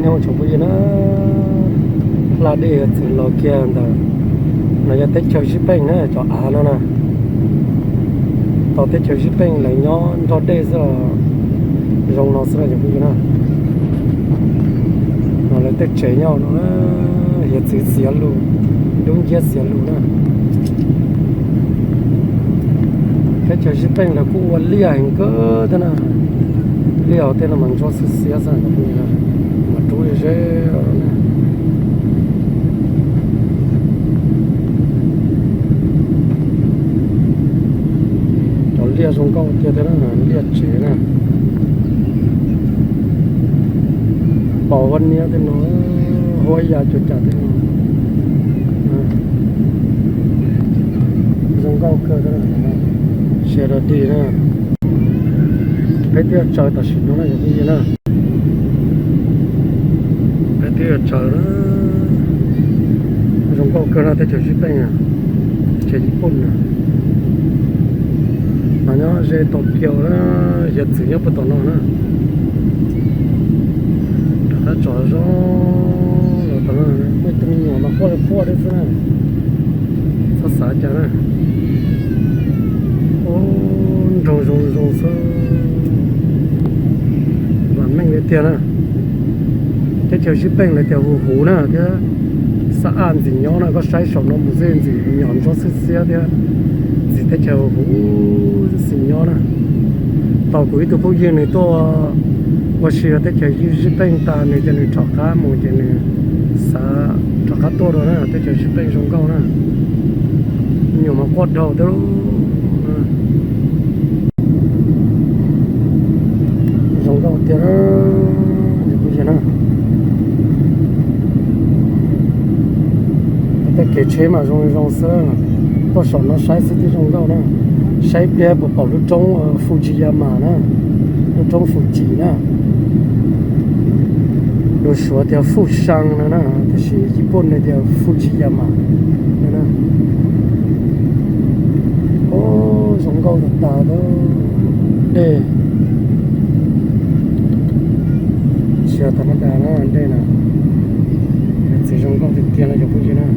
Nyob tsoom phooj ywg na, hla dej hiav txwv los kiag ntawm no yog teb chaws Sib Peej na, cov av no na. Tau teb chaws Sib Peej lawv nyob nrog dej xwb os, zoo no xwb na cov phooj ywg na. No lawv tej tsev nyob no, hiav txwv xiav lug, dub nciab xiav lug na. Teb chaws Sib Peej lawv kuj ua liaj heev kawg thiab na. Liaj hauv tej no mas ntsuab xiab xiab xwb, mas rub ze ze. Cov liaj zoo nkauj tiag thiab na, liaj tsev na. Pom huab niab tej no, huab ya cuag cas tej no. Zoo nkauj kawg thiab, siab rau dig na. Peb twb yuav tsaws tam sim no na cov phooj ywg na. Peb twb yuav tsaws na. Zoo nkauj kawg na, teb chaws Sib Peej, teb chaws Yij Pooj na. Mas nyob ze Tokyo na, hiav txwv nyob puag tom no na. Rov qab tsom zog los tom no, muaj ib tug me nyuam mas quaj li quaj thiab xwb na. Txhob xav cas na. Ub, nroog zoo zoo xwb. Vam meej li tiag na. Teb chaws Sib Peej lawv tias huv huv na thiab xab aj ntxim nyob na, koj saib saum no mus xwb ntxim me nyuam ntsuab xiab xiab thiab ntxim teb chaws huv huv xim nyob na. Tau kuv ib tug phooj ywg nws tuaj ua si rau teb chaws Sib Peej tas nws ces nws rov qab mus ces nws xav rov qab tuaj dua na, teb chaws Sib Peej zoo nkauj na. Me nyuam mas quaj dhau thiab. Zoo nkauj tiag na. Tej kev tsheb mas zoo zoo xwb. Tuaj saum no saib xwb twb zoo nkauj na. Saib pliag puas pom lub roob Fujiyama na, lub roob Fuji na. Lus Suav tias Fuj Sang no na, tiam sis Yij Pooj nws tias Fujiyama no na. Ub, zoo nkauj tas tas, dej tsis yog tham ma das na, dej na. Txiv zoo nkauj tiag tiag no cov phooj ywg na.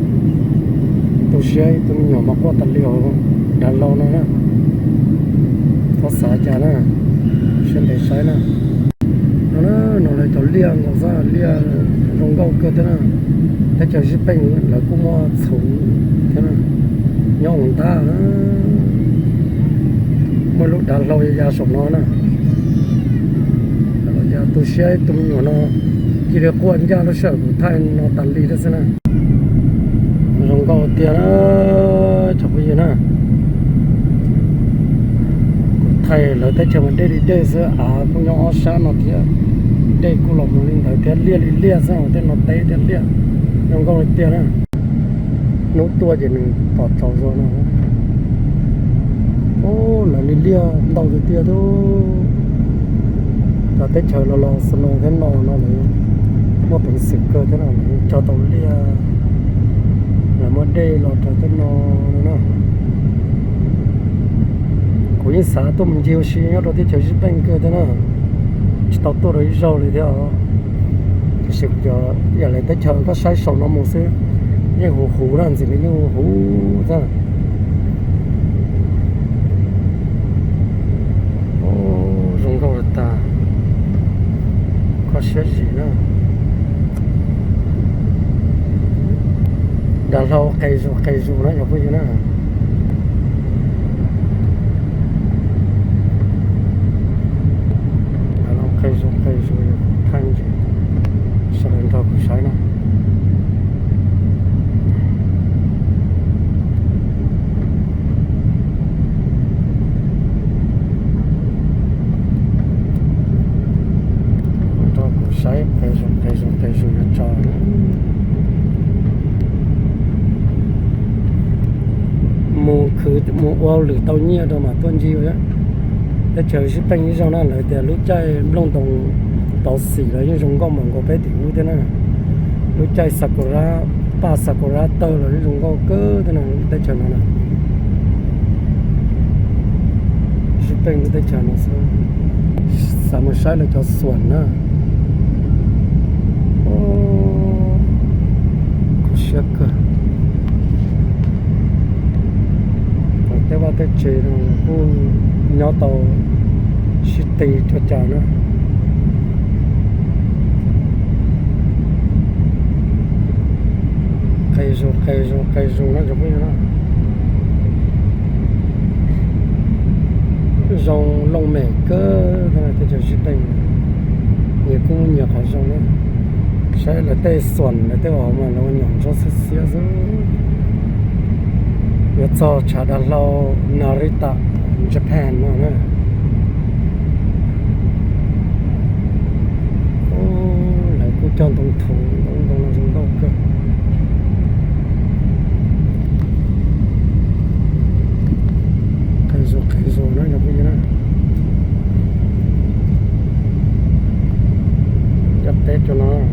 Tu siab ib tug me nyuam mas quaj tas li os, dav hlau no na. Txhob xav cas na, siab ntev saib na. No, no lawv cov liaj nkaus xwb, liaj zoo nkauj kawg thiab na. Teb chaws Sib Peej lawv kuj muaj txhuv thiab na, nyob ua ntag. Muaj lub dav hlau ya ya saum no na. Los yog tu siab ib tug me nyuam no cia li quaj ncaj lub sij hawm kuv thaij no tas li thiab xwb na. Zoo nkauj tiag na, tsoom phooj ywg na. Kuv thaij lawv teb chaws mas dej li dej xwb, av kuj nyob ob sab no thiab. Dej kuj los mus li ntawd thiab, liaj li liaj xwb, tej no teb thiab liaj. Zoo nkauj li tiag na. Hnub tuaj ces nws pom tsaus zog no. Ub, lawv li liaj ntau tiag tiag tub. Cov teb chaws los los snow thiab no no lawv muaj peev xwm kawg thiab no, lawv cog tau liaj, lawv muaj dej los rau tej no no na. Kuv yeej xav tuaj mus ncig ua si nyob rau teb chaws Sib Peej kawg thiab na, tsis tau tuaj rau ib zaug li thiab os. Tiam sis yog lawv teb chaws koj saib saum no mus xwb, yeej huv huv na, ntxim li yeej huv huv xwb. Zoo nkauj tas, kho siab zim na. Dav hlau qe zus qe zus na cov phooj ywg na. Dav hlau qe zus qe zus, thaij ntsis sawv daws nrog kuv saib na. Nrog kuv saib qe zus qe zus qe zus yuav tsaus. Mus khwv mus ua hauj lwm tau nyiaj rau mam tuaj ncig. Teb chaws Sib Peej ib zaug na, lawv tias lub caij nplooj ntoos tau xim los yeej zoo nkauj npaum nkaus peb tim ub thiab na. Lub caij sakura, paj sakura tawg los yeej zoo nkauj kawg thiab na, lub teb chaws no na. Sib Peej lub teb chaws no xwb. Xav mus saib lawv cov xuam na. Siab kawg. Cov tej vaj tej tsev no kuj nyob tau sib teg rau cas na. Qis zus qis zus qis zus no cov phooj ywg na. Zoo looj mem kawg teb chaws Sib Peej. Nyias kuj muaj nyias qhov zoo na. Saib lawv tej xuam lawv tej hauv mas lawv ua nyuam ntsuab xiab xiab xwb. Yuav txog tshav dav hlau Narita, Japan no na. Lawv kuj cog ntoo thuv, ntoo ntoo no zoo nkauj kawg. Qis zus qis zus na cov phooj ywg na. Cov teb cov no zoo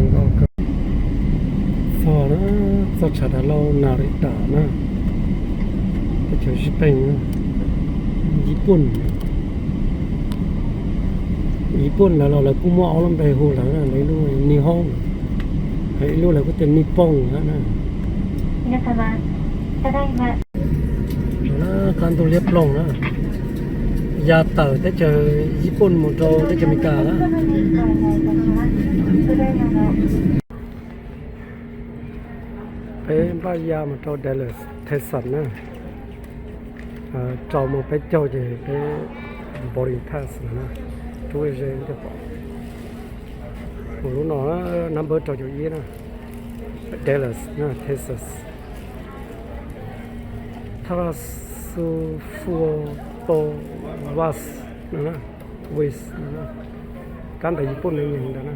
nkauj kawg. Txog na, txog tshav dav hlau Narita na, teb chaws Sib Peej na, Yiv Pooj. Yiv Pooj lawv los lawv kuj muaj ob lub npe hu lawv na, lawv ib lub Nihon, ib lub lawv kuj tias Nippon na. Qab ntuj liab ploog na, ya tawm teb chaws Yiv Pooj mus rau teb chaws Amelikas na. Peb npaj ya mus rau Dallas, Texas na. Rau mus peb caug ces peb boarding pass lawm na, rub ze coj pom. Mus lub no, number rau caum ib na, Dallas na, Texas. Thaj Xu Fua To Vas no, Wis no, kab ntawv Yiv Pooj ne ntawd na.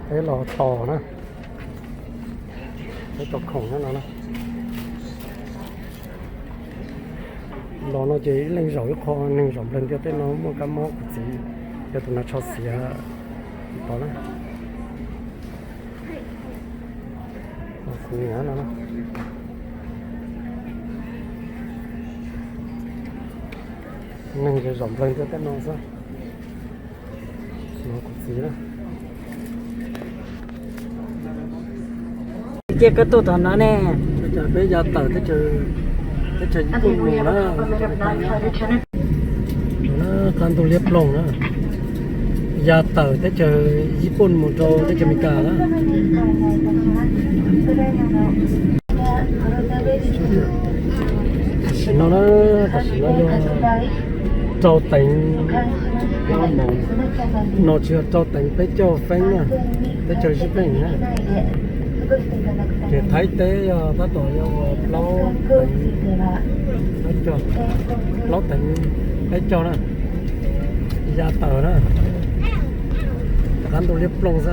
Peb los tos na, peb tos khoom no na. Los no ces ib leeg zaum ib qho, neeg zaum nplawg ntiaj teb no muaj kab mob kuv txiv, yog tus no tsho xiav tod na. Kuv niam no, neeg zaum nplawg ntiaj teb no xwb. Kuv txiv na. Cia koj tuaj tom no ne. Peb ya tawm teb chaws Yiv Pooj mus na. Qab ntuj liab ploog na, ya tawm teb chaws Yiv Pooj mus rau teb chaws Amelikas na. Tam sim no na, tam sim no yog rau teev, no tsis yog rau teev peb caug feeb na, teb chaws Sib Peej na. Ces Thaib teb yog tab tom yog uas plaub teev, plaub teev peb caug na, ya tawm na. Qab ntuj liab ploog xwb.